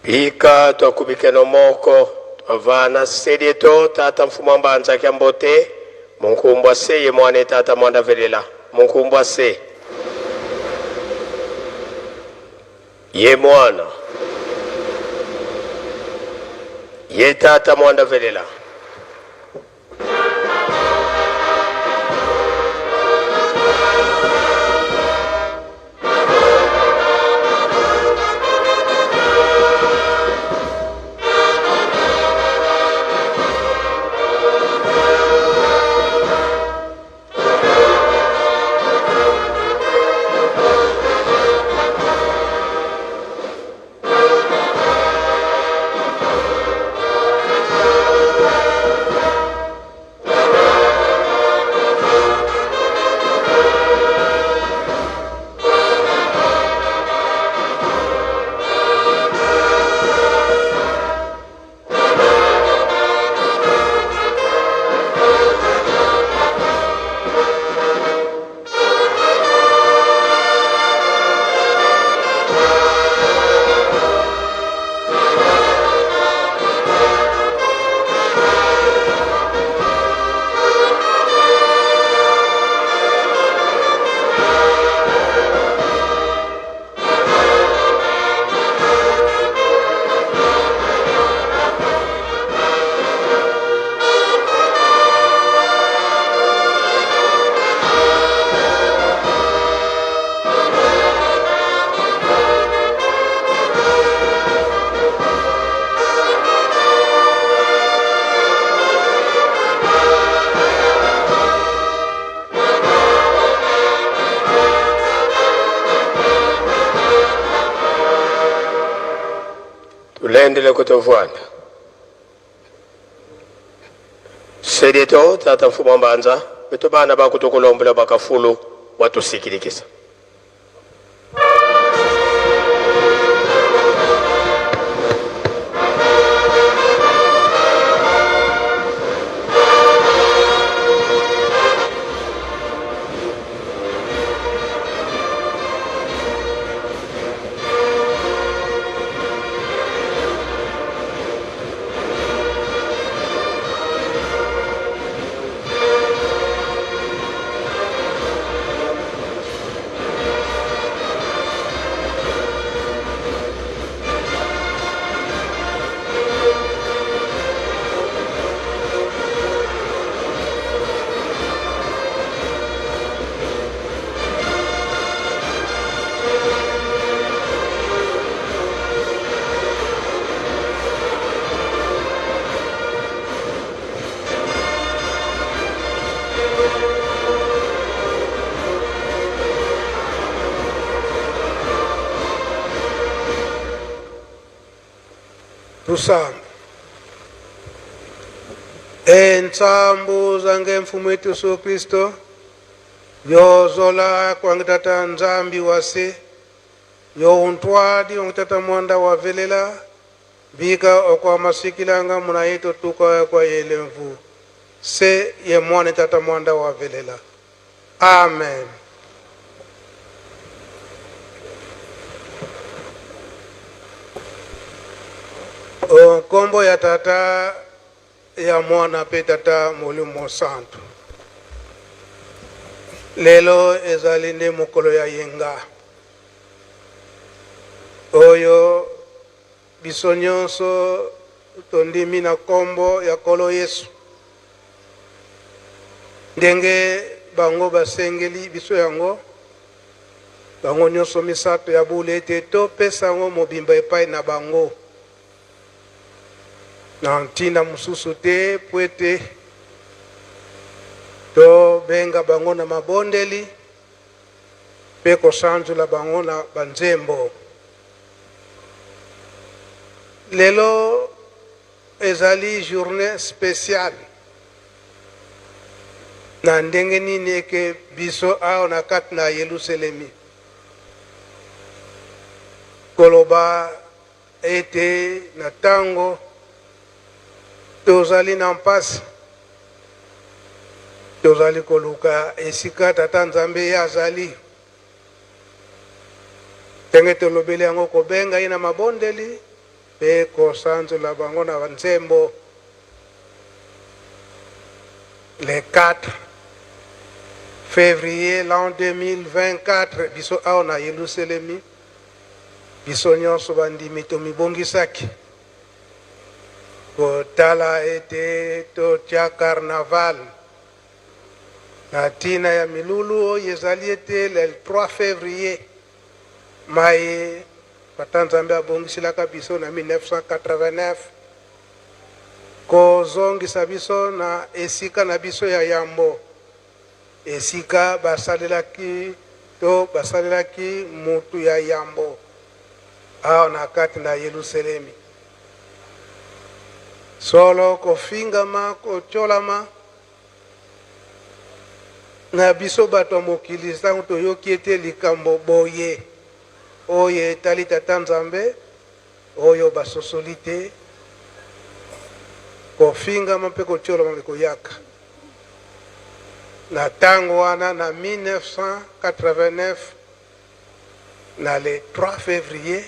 Bika twakubikeno moko twavana selieto tata mfumu wa mbanza kia mbote munkumbwa se ye mwane tata mwanda velela munkumbwa se ye mwana ye tata mwanda velela. Tulendele kutovwanda selieto tata mfumu wa mbanza beto bana bakutukulombela bakafulu watusikilikisa. Tusamba. E ntsambu zange mfumu wetu Yesu Kristo yozola kwange tata Nzambi wase yo untwadi wange tata mwanda wavelela bika okwa masikilanga muna yetu tuka kwa yelemvu se ye mwane tata mwanda wavelela. Amen. Nkombo ya tata ya mwana pe tata molimo santu. Lelo ezali nde mokolo ya yenga oyo biso nyonso tondimi na nkombo ya Nkolo Yesu. Ndenge bango basengeli biso yango, bango nyonso misato ya bule ete topesa yango mobimba epai na bango, na ntina mosusu te mpo ete tobenga bango na mabondeli mpe kosanzola bango na banzembo. Lelo ezali journee speciale na ndenge nini eke biso awa na kati na Yelusalemi koloba ete na tango tozali na mpasi tozali koluka esika Tata Nzambe ye azali. Ndenge tolobeli yango, kobenga ye na mabondeli. mpe kosanzola bango na nzembo. Le 4 février l'an 2024, biso awa na Yelusalemi, biso nyonso bandimi tomibongisaki kotala ete totya carnaval na ntina ya milulu oyo ezali ete le 3 février maye Tata Nzambe abongisilaka biso na 1989 kozongisa biso na esika na biso ya yambo, esika basalelaki to basalelaki mutu ya yambo awa na kati na Yelusalemi. Solo kofingama, kotiolama na biso bato ya mokili ntango toyoki ete likambo boye oyo etali Tata Nzambe, oyo basosoli te, kofingama mpe kotiolama bikoyaka. Na ntango wana, na 1989, na le 3 février,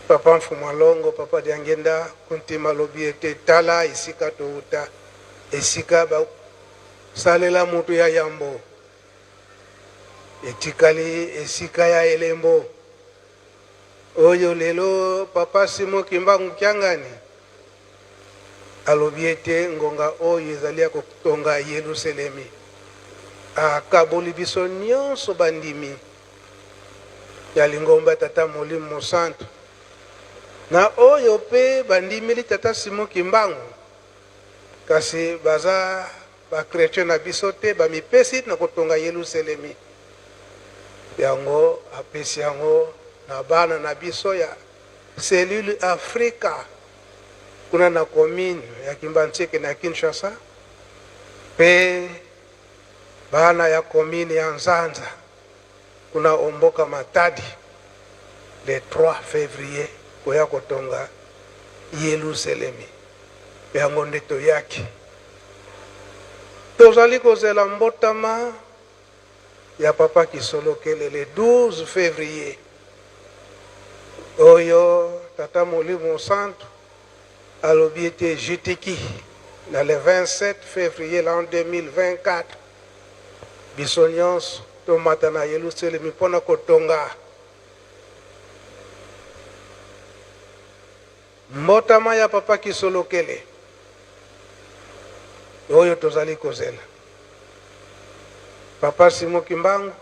Papa Mfumu Longo, Papa Diangenda Kuntima alobi ete tala esika touta, esika basalela mutu ya yambo, etikali esika ya elembo oyo lelo Papa Simon Kimbangu Kiangani alobi ete ngonga oyo ezali ya kotonga Yelusalemi. Akaboli biso nyonso bandimi ya lingomba ya Tata Molimo Mosantu na oyo mpe bandimeli Tata Simon Kimbangu, kasi baza ba chretien na biso te, bamipesi na kotonga Yelusalemi. Yango apesi yango na bana na biso ya cellule Afrika kuna na commune ya Kimbanseke na Kinshasa, mpe bana ya commune ya Nzanza kuna omboka Matadi, le 3 février koya kotonga Yelusalemi. Yango nde toyaki, tozali kozela mbotama ya Papa Kisolokele le 12 février oyo Tata Molimo Santu alobi ete jutiki na le 27 février l'an 2024 biso nyonso tomata na Yelusalemi mpona kotonga mbotama ya Papa Kisolokele oyo tozali kozela. Papa Simon Kimbangu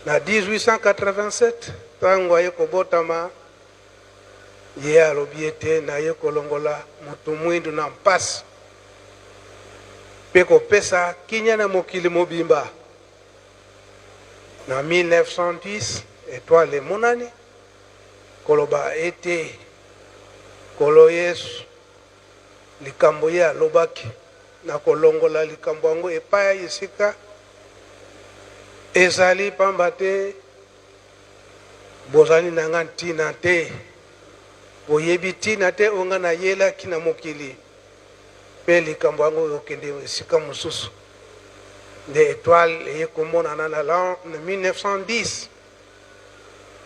na 1887, ntango aye kobotama, ye alobi ete naye kolongola moto mwindu na mpasi mpe kopesa kimia na mokili mobimba. Na 1910, etoile emonani koloba ete Nkolo Yesu, likambo ye alobaki na kolongola likambo yango epai esika ezali, pamba te bozali na nga ntina te, boyebi ntina te oyo nga nayelaki na mokili, mpe likambo yango ekokende esika mosusu. Nde etoile eye komonana na l'an 1910,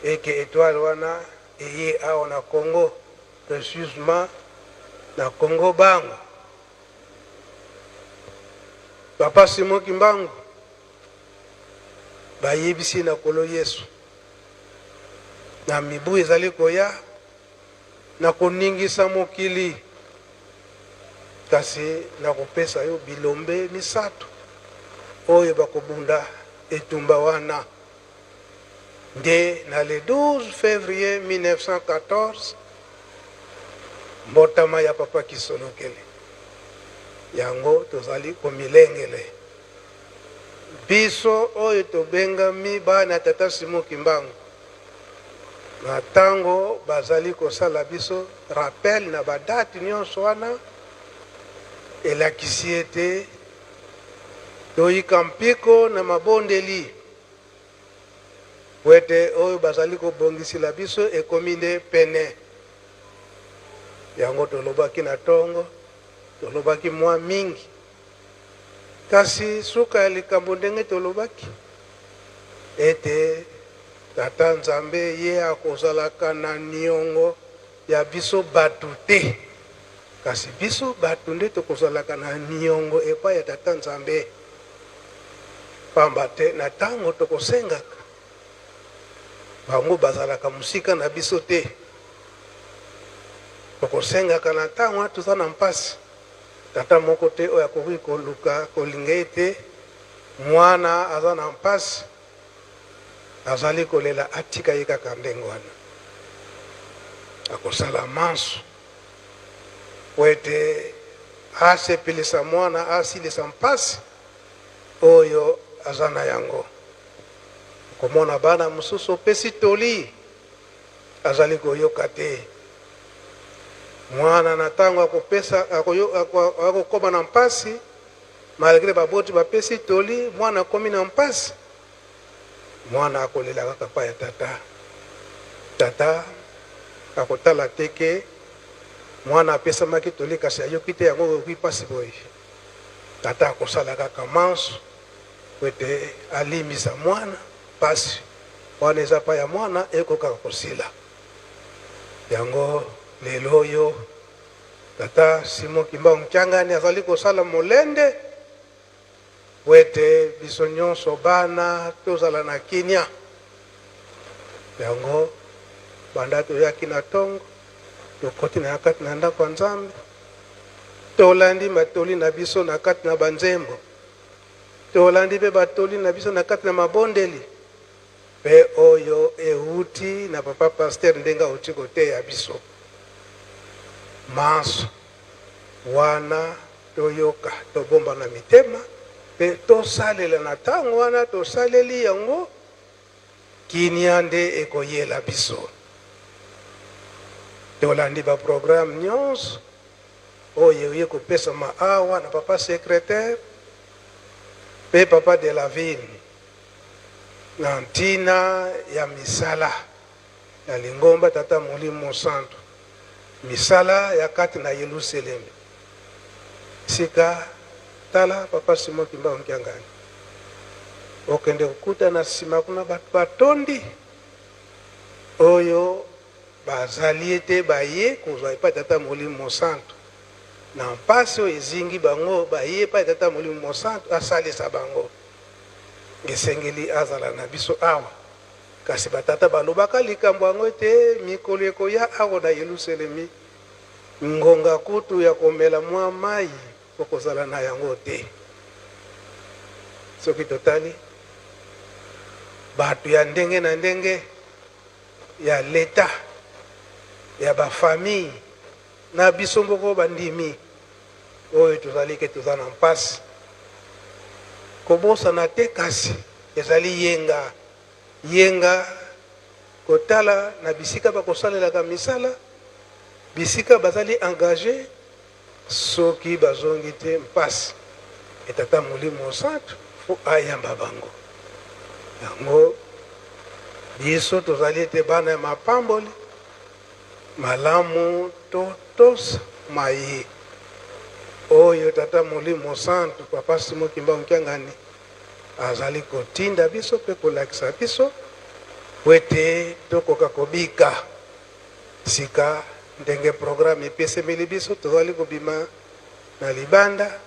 eke etoile wana eye awa na Congo, précisément na Congo Bango. Papa Simon Kimbangu bayebisi na Nkolo Yesu na mibu ezali koya na koningisa mokili, kasi nakopesa yo bilombe misato oyo bakobunda etumba wana. Nde na le 12 février 1914, mbotama ya Papa Kisolokele, yango tozali komilengele biso oyo tobengami bana ya Tata Simon Kimbangu. Na ntango bazali kosala biso rappel na badate nyonso wana, elakisi ete toyika mpiko na mabondeli, po ete oyo bazali kobongisila biso ekomi nde pene. Yango tolobaki na ntongo, tolobaki mwa mingi, kasi suka ya likambo, ndenge tolobaki ete Tata Nzambe ye akozalaka na niongo ya biso batu te, kasi biso batu nde tokozalaka na niongo epai ya Tata Nzambe, pamba te na tango tokosengaka, bango bazalaka mosika na biso te. Tokosengaka na tango wana toza na mpasi, tata moko te oyo akoki koluka kolinga ete mwana aza na mpasi, Azali kolela atika ye kaka ndenge wana. Akosala manso mpo ete asepelisa mwana, asilisa mpasi oyo aza na yango. Okomona bana mosusu opesi toli, azali koyoka te. Mwana na ntango akopesa akokoma na mpasi, malgre baboti bapesi toli, mwana akomi na mpasi. Mwana akolela kaka epai ya tata. Tata akotala te ke mwana apesamaki toli kasi ayoki te, yango ekoki mpasi boye. Tata akosala kaka manso po ete alimbisa mwana mpasi wana eza epai ya mwana ekokaka kosila. Yango lelo oyo tata Simon Kimbangu Kiangani azali kosala molende Mpo ete biso nyonso bana tozala na kimia. Yango, banda toyaki na tongo, tokoti na kati na ndako ya Nzambe, tolandi matoli na biso na kati na banzembo, tolandi mpe batoli na biso na kati na mabondeli, mpe oyo euti na papa pasteur ndenge auti koteya biso manso wana. Toyoka, tobomba na mitema, mpe tosalela na ntango wana tosaleli yango, kimia nde ekoyela biso. Tolandi ba programme nyonso oyo eye kopesama awa na papa secretaire mpe papa de la ville na ntina ya misala ya lingomba Tata Molimo Mosantu, misala ya kati na Yeluselemi. Sika, tala, Papa Simon Kimbangu Kiangani, okende kokuta na sima kuna bato batondi oyo bazali ete baye kozwa epai Tata Molimo Mosantu na mpasi oyo ezingi bango, baye epai Tata Molimo Mosantu asalisa bango. Esengeli azala na biso awa. Kasi batata balobaka likambo yango ete mikolo ekoya awa na Yelusalemi, ngonga kutu ya komela mwa mai okozala na yango te. Soki totali bato ya ndenge na ndenge ya leta, ya ba famille na biso moko bandimi oyo tozali ke toza na mpasi, kobosana te kasi ezali yenga yenga kotala na bisika bakosalelaka misala, bisika bazali engage, soki bazongi te mpasi e Tata Molimo Mosantu fo ayamba bango. Yango biso tozali ete bana ya mapamboli malamu totosa maye oyo Tata Molimo Mosantu Papa Simon Kimbangu Kiangani Azali kotinda biso mpe kolakisa biso mpo ete tokoka kobika. Sika, ndenge programme epesemeli biso, tozali kobima na libanda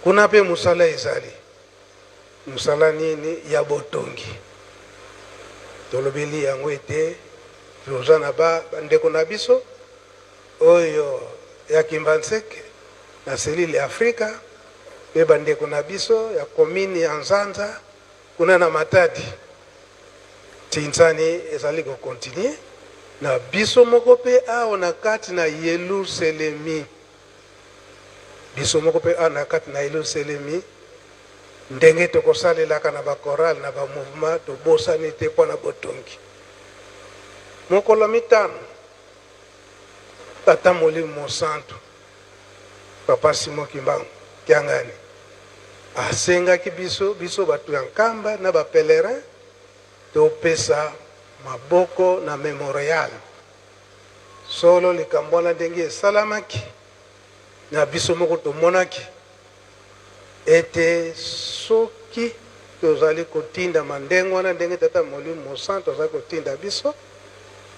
kuna mpe mosala ezali. Mosala nini? Ya botongi. Tolobeli yango ete toza na ba bandeko na biso oyo ya Kimbanseke na selile Afrika mpe bandeko na biso ya commune ya Nzanza kuna na Matadi. Tinsani ezali ko continuer na biso moko mpe awa na kati na Yeluselemi. Biso moko mpe awa na kati na Yeluselemi, ndenge tokosalelaka na ba chorale na ba mouvement, tobosani te mpo na botongi. Mokolo mitano, Tata Molimo Mosantu, Papa Simon Kimbangu Kiangani, asengaki biso, biso bato ya Nkamba na ba pèlerins, topesa maboko na memorial. Solo likambo wana ndenge esalamaki, na biso moko tomonaki ete soki. tozali kotindama ndenge wana, ndenge Tata Molimo Mosantu azali kotinda biso,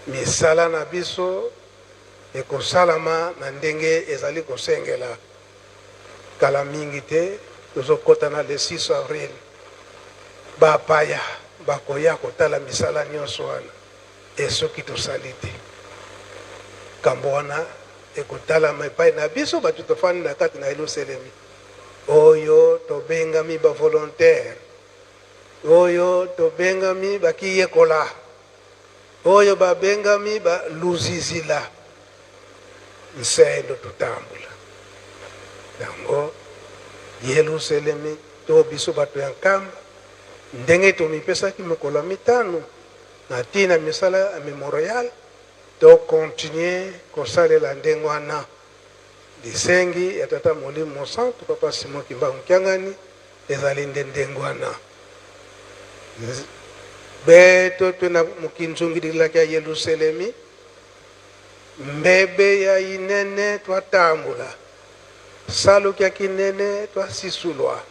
misala na biso ekosalama na ndenge ezali kosengela. Kala mingi te tozokota na le 6 avril, bapaya bakoya kotala misala nyonso wana. E soki tosali te, kambo wana ekotalama epai na biso bato tofandi na kati na Yelusalemi, oyo tobengami ba volontaire, oyo tobengami bakiyekola, oyo babengami ba luzizila nsendo totambula yango Yelusalemi to biso bato ya Nkamba, ndenge tomipesaki mokolo ya mitano na ntina misala ya memorial, to continuer kosalela ndenge wana. Lisengi ya Tata Molimo Mosantu Papa Simon Kimbangu Kiangani ezali nde ndenge wana. Beto twe na mukinzungidilaki ya Yelusalemi, mbebe ya inene twatambula, saluki ya kinene twasisulwa,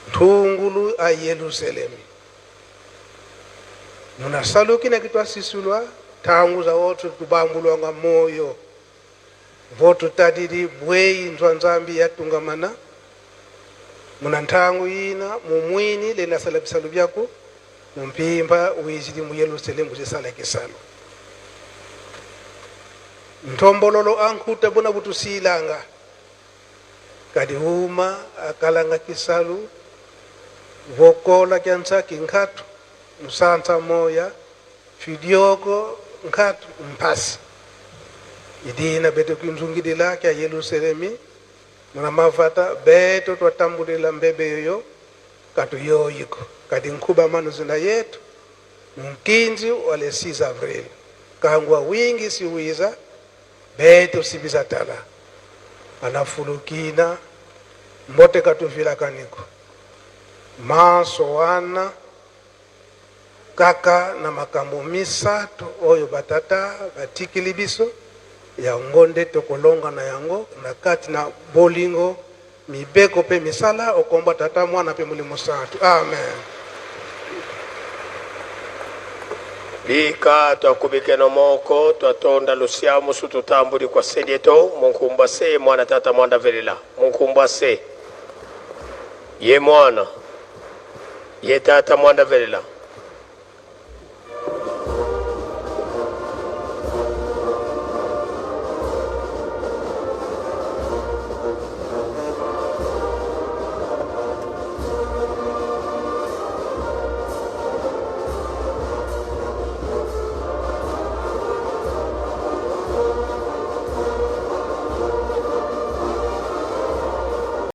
nthungulu a Yelusalemi. Munasaluki na kitwasisulwa, thangu za othu tubambulwanga moyo votutadili bweyi nzwa Nzambi yatungamana muna nthangu yina mumwini lenasala bisalu byaku mumpimba wizili mu Yerusalemu zisala kisalu nthombololo ankhuta buna butusilanga kadi uma akalanga kisalu vokola kya ntsaki nkhatu musantsa moya fidyoko nkhatu mphasi idina beto kinzungidila kya Yerusalemi muna mavata beto twatambulila mbebe yoyo katu yoyiko kadi nkhuba manu zina yetu munkinzi wa le 6 avril kangwa wingi siwiza beto sibiza tala anafulukina mbote katuvila kaniko manso wana kaka na makambo misato oyo batata batikili biso, yango nde tokolonga na yango na kati na bolingo, mibeko mpe misala okomba Tata, Mwana mpe Molimo Santu. Amen. Bika twakubikeno moko twatonda lusiamusu tutambuli kwa sedieto munkumbwa se mwana tata mwanda velela munkumbwa se ye mwana ye tata mwanda velela.